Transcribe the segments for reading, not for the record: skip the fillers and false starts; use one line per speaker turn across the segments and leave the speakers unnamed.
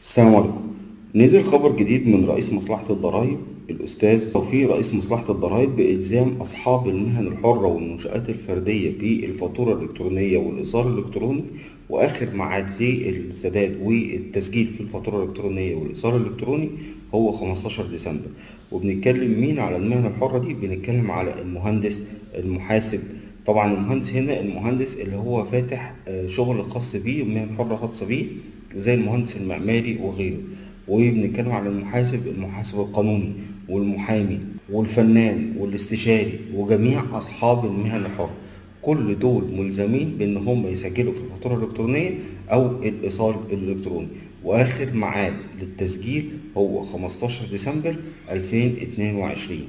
السلام عليكم. نزل خبر جديد من رئيس مصلحة الضرائب الأستاذ توفيق رئيس مصلحة الضرائب بإلزام أصحاب المهن الحرة والمنشآت الفردية بالفاتورة الإلكترونية والإيصال الإلكتروني، وآخر ميعاد للسداد والتسجيل في الفاتورة الإلكترونية والإيصال الإلكتروني هو 15 ديسمبر. وبنتكلم مين على المهن الحرة دي؟ بنتكلم على المهندس، المحاسب. طبعا المهندس هنا المهندس اللي هو فاتح شغل خاص بيه ومهن حرة خاصة بيه زي المهندس المعماري وغيره. وبنتكلم على المحاسب، المحاسب القانوني والمحامي والفنان والاستشاري وجميع أصحاب المهن الحرة، كل دول ملزمين بأن هم يسجلوا في الفاتورة الإلكترونية أو الإيصال الإلكتروني. وآخر ميعاد للتسجيل هو 15 ديسمبر 2022.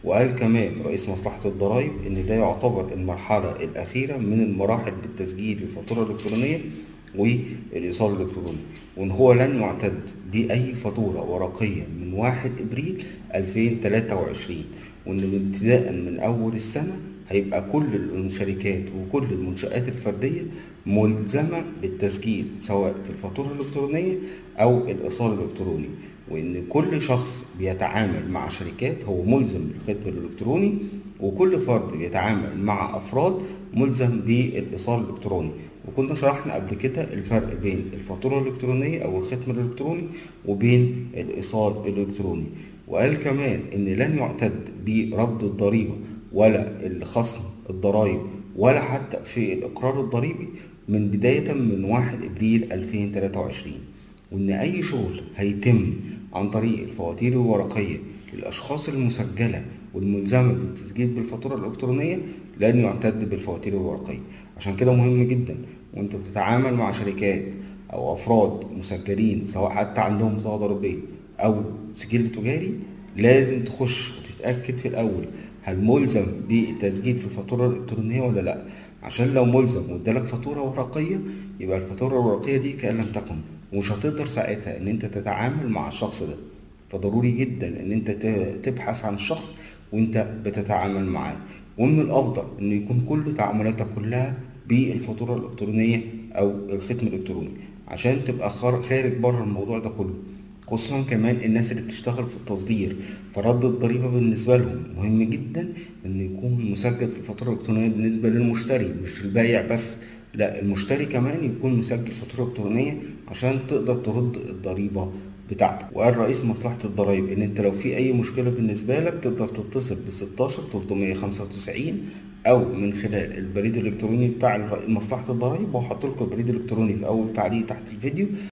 وقال كمان رئيس مصلحة الضرائب إن ده يعتبر المرحلة الأخيرة من المراحل بالتسجيل للفاتورة الإلكترونية والإيصال الإلكتروني، وإن هو لن يعتد بأي فاتورة ورقية من 1 إبريل 2023، وإن ابتداء من أول السنة هيبقى كل الشركات وكل المنشآت الفردية ملزمة بالتسجيل سواء في الفاتورة الإلكترونية أو الإيصال الإلكتروني، وإن كل شخص بيتعامل مع شركات هو ملزم بالختم الإلكتروني، وكل فرد بيتعامل مع أفراد ملزم بالإيصال الإلكتروني. وكنا شرحنا قبل كده الفرق بين الفاتورة الإلكترونية أو الختم الإلكتروني وبين الإيصال الإلكتروني. وقال كمان إن لن يعتد برد الضريبة ولا الخصم الضرائب ولا حتى في الإقرار الضريبي من بداية من 1 إبريل 2023، وإن أي شغل هيتم عن طريق الفواتير الورقية للأشخاص المسجلة والملزمة بالتسجيل بالفاتورة الإلكترونية لن يعتد بالفواتير الورقية. عشان كده مهم جدا وانت بتتعامل مع شركات أو أفراد مسجلين سواء حتى عندهم بطاقة ضريبية أو سجل تجاري، لازم تخش وتتأكد في الأول هل ملزم بالتسجيل في الفاتورة الإلكترونية ولا لأ، عشان لو ملزم وادالك فاتورة ورقية يبقى الفاتورة الورقية دي كأن لم تكن، ومش هتقدر ساعتها إن أنت تتعامل مع الشخص ده. فضروري جدا إن أنت تبحث عن الشخص وأنت بتتعامل معاه، ومن الأفضل إن يكون كل تعاملاتك كلها بالفاتورة الإلكترونية أو الختم الإلكتروني عشان تبقى خارج بره الموضوع ده كله. خصوصا كمان الناس اللي بتشتغل في التصدير، فرد الضريبة بالنسبة لهم مهم جدا ان يكون مسجل في الفاتورة الإلكترونية بالنسبة للمشتري، مش البايع بس، لا المشتري كمان يكون مسجل فاتورة إلكترونية عشان تقدر ترد الضريبة بتاعتك. وقال رئيس مصلحة الضرائب ان انت لو في اي مشكلة بالنسبة لك تقدر تتصل ب 16 395 او من خلال البريد الالكتروني بتاع مصلحة الضرائب، وهحط لكم البريد الالكتروني في اول تعليق تحت الفيديو.